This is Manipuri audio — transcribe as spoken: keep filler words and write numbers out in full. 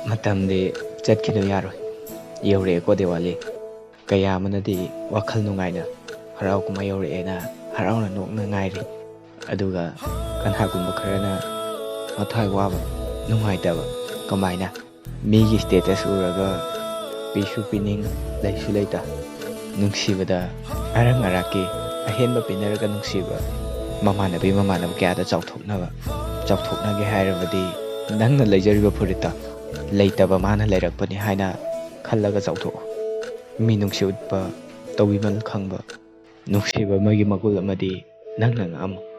ꯃꯇꯝꯗꯤ ꯆꯠꯈꯤꯗꯨ ꯌꯥꯔꯣꯏ꯫ ꯌꯧꯔꯛꯑꯦꯀꯣ ꯗꯤꯋꯥꯂꯤ꯫ ꯀꯌꯥ ꯑꯃꯅꯗꯤ ꯋꯥꯈꯜ ꯅꯨꯡꯉꯥꯏꯅ ꯍꯔꯥꯎ ꯀꯨꯝꯍꯩ ꯌꯧꯔꯛꯑꯦꯅ ꯍꯔꯥꯎꯅ ꯅꯣꯛꯅ ꯉꯥꯏꯔꯤ꯫ ꯑꯗꯨꯒ ꯀꯅꯥꯒꯨꯝꯕ ꯈꯔꯅ ꯃꯊ꯭ꯋꯥꯏ ꯋꯥꯕ, ꯅꯨꯡꯉꯥꯏꯇꯕ, ꯀꯃꯥꯏꯅ ꯃꯤꯒꯤ status ꯎꯔꯒ ꯄꯤꯁꯨ ꯄꯤꯅꯤꯡ, ꯂꯩꯁꯨ ꯂꯩꯇ, ꯅꯨꯡꯁꯤꯕꯗ ꯑꯔꯪ ꯑꯔꯥꯛꯀꯤ ꯑꯍꯦꯟꯕ ꯄꯤꯅꯔꯒ ꯅꯨꯡꯁꯤꯕ ꯃꯃꯥꯟꯅꯕꯤ ꯃꯃꯥꯟꯅꯕ ꯀꯌꯥꯗ ꯆꯥꯎꯊꯣꯛꯅꯕ, ꯆꯥꯎꯊꯣꯛꯅꯒꯦ ꯍꯥꯏꯔꯕꯗꯤ ꯅꯪꯅ ꯂꯩꯖꯔꯤꯕ ꯐꯨꯔꯤꯠꯇ ꯂꯩꯇꯕ ꯃꯥꯅ ꯂꯩꯔꯛꯄꯅꯤ ꯍꯥꯏꯅ ꯈꯜꯂꯒ ꯆꯥꯎꯊꯣꯛꯎ꯫ ꯃꯤ ꯅꯨꯡꯁꯤ ꯎꯠꯄ, ꯇꯧꯕꯤꯃꯜ ꯈꯪꯕ, ꯅꯨꯡꯁꯤꯕ ꯑꯃꯒꯤ ꯃꯒꯨꯟ ꯑꯃꯗꯤ ꯅꯪꯅ ꯉꯝꯃꯨ꯫